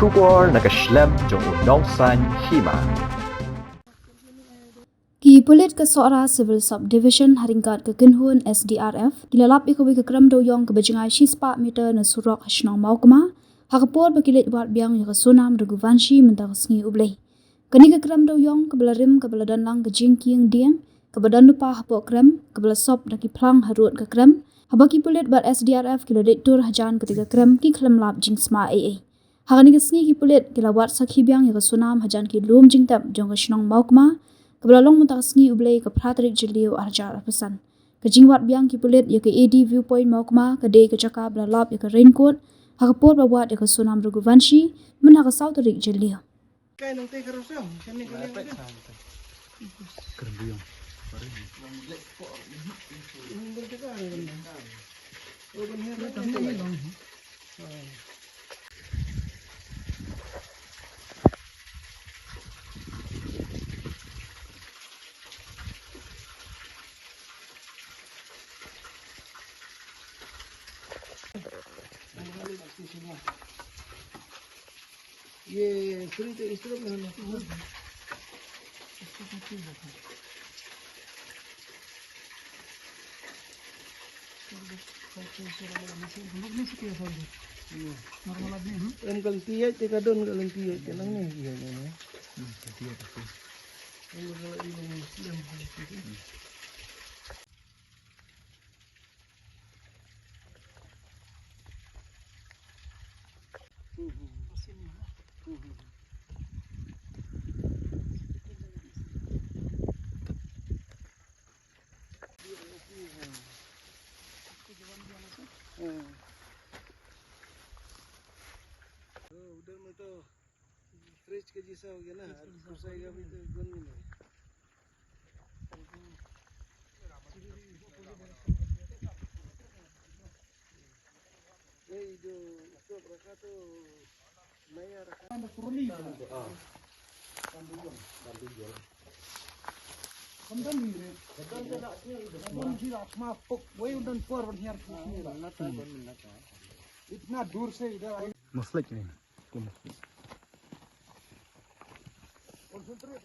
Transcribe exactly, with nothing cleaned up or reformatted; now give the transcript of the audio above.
Khubor na ka shlem jong u nongsan hima. Ki pulit ka Sohra Civil Sub Division ha ryngkat ka kynhun S D R F ki la lap ïa kawei ka krem dewïong kaba jngai shispah meter na surok ha shnong Mawkma, ha ka por ba ki leit wad biang ïa ka Sonam Raghuvanshi mynta ka sngi U Blei. Kane ka krem dewïong kaba la rim kaba la don lang ka jingkieng dieng kaba don lypa hapoh krem kaba la sop da ki phlang harud ka krem, haba ki pulit bad S D R F ki la leit tur hajan kata ka krem ki khlem lap jingsma ei ei. Ha kane ka sngi ki pulit ki la wad sakhi biang ïa ka Sonam hajan ki lum jingtep jong ka shnong Mawkma, kaba la long mynta ka sngi U Blei ka phra tarik Jylliew arhajar arphew san. Ka jingwad biang ki pulit ïa ka A D Viewpoint Mawkma ka dei ka jaka ba la lap ïa ka raincoat ha ka por ba wad ïa ka Sonam Raghuvanshi mynta ka saw tarik Jylliew. ये फ्री तो इस तरफ में होना चाहिए। हम लोग नहीं सीखे सर। नॉर्मल आदमी हैं। हम गलती है, तेरा दोन गलती है, तेरा नहीं किया मैंने। हम लोग गलती नहीं है। उधर में तो फ्रिज के जैसा हो गया ना, घुसाएगा भी तो गन नहीं लगेगा। नहीं, जो स्टोव रखा तो नया रखा। इतना दूर से इधर आए। Mosleik ni. Concentrate,